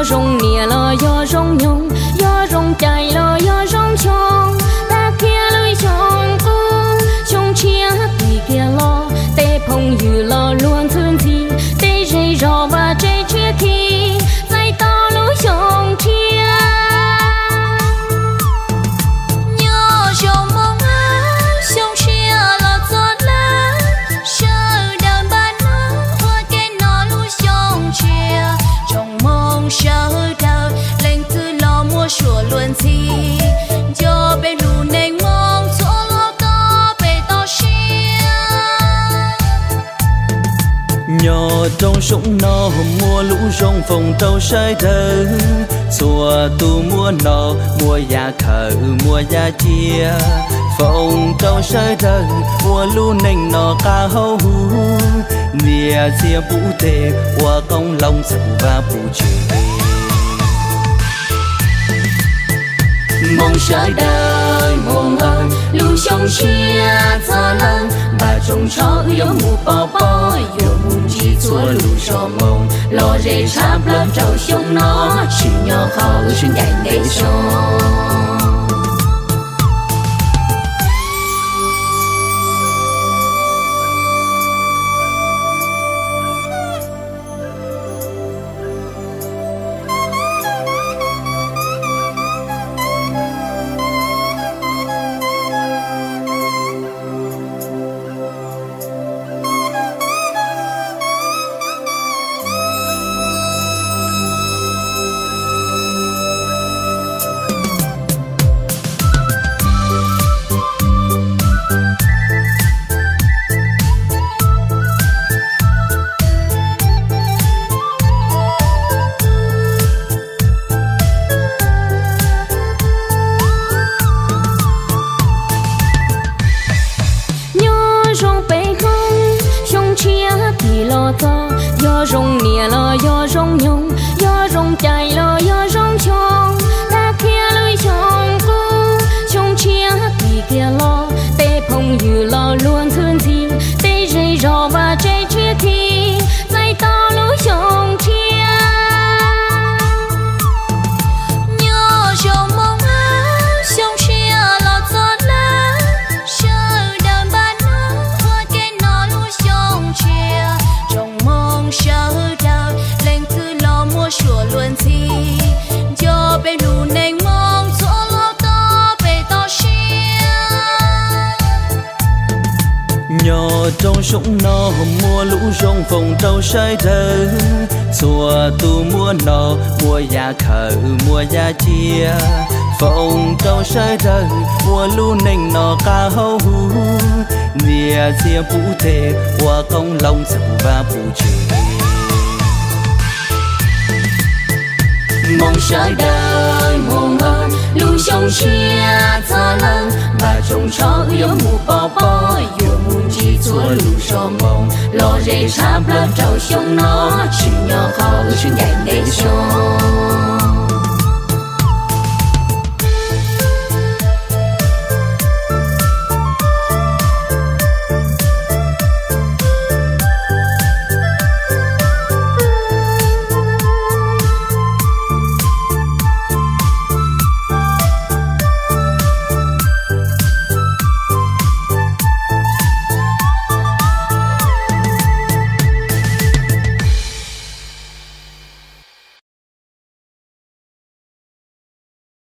Zoo niam los yog zoo nyoog, yog zoo cai los yog zoo xyoo, tag kiag lub xyoo qub xyoo tshiab tim kiag los, tej phooj ywg los luag ntxhwb ntxhi, tej zej zos vaj tse tshiab khi, txais tau lub xyoo tshiab. Nyob zoo moo xyoo tshiab los txog lawm, sawv daws npaj nug ua ke no lub xyoo tshiab. Tsoom moo sawv daws leej twg los muaj suab luag ntxhi, nco peb lub neej moo txhua lo toj peb toj siab. Nyob rau xyoo no muaj lub zoo foom rau sawv daws, txhua tus muaj hno muaj yam khawm muaj yam cia, foom rau sawv daws ua lub neej no qab hauv huv, niam txiv pub teg ua qoob loo txhawb vaj pub tsev. Moo sawv daws moo aw, lub xyoo tshiab txog lawm, npaj tsoos tsho wb yuav mus pov pob, yuav mus ntsib txhua lub zos moo, los ze tshaj plaws rau xyoo no, tsim nyog qhov wb sib ncaim ntev xyoo. Nyob zoo peb Hmoob, xyoo tshiab tim los txog, yog zoo niam los yog zoo nyoog, yog zoo cai los yog zoo xyoo, tag kiag lub xyoo qub xyoo tshiab tim kiag los, tej phooj ywg los luag ntxhwb ntxhi, tej zej zos vaj tse tshiab khi, txais tau lub xyoo tshiab. Nyob zoo moo aw, xyoo tshiab los txog lawm, sawv daws npaj nug ua ke no lub xyoo tshiab. Tsoom moo sawv daws leej twg los muaj suab luag ntxhi, nco peb lub neej moo txhua lo toj peb toj siab. Nyob rau xyoo no muaj lub zoo foom rau sawv daws, txhua tus muaj hno muaj yam khawm muaj yam cia, foom rau sawv daws ua lub neej no qab hauv huv, niam txiv pub teg ua qoob loo txhawb vaj pub tsev. Moo sawv daws moo aw, lub xyoo tshiab txog lawm, npaj tsoos tsho wb yuav mus pov pob, yuav mus ntsib txhua lub zos moo, los ze tshaj plaws rau xyoo no, tsim nyog qhov wb sib ncaim ntev xyoo.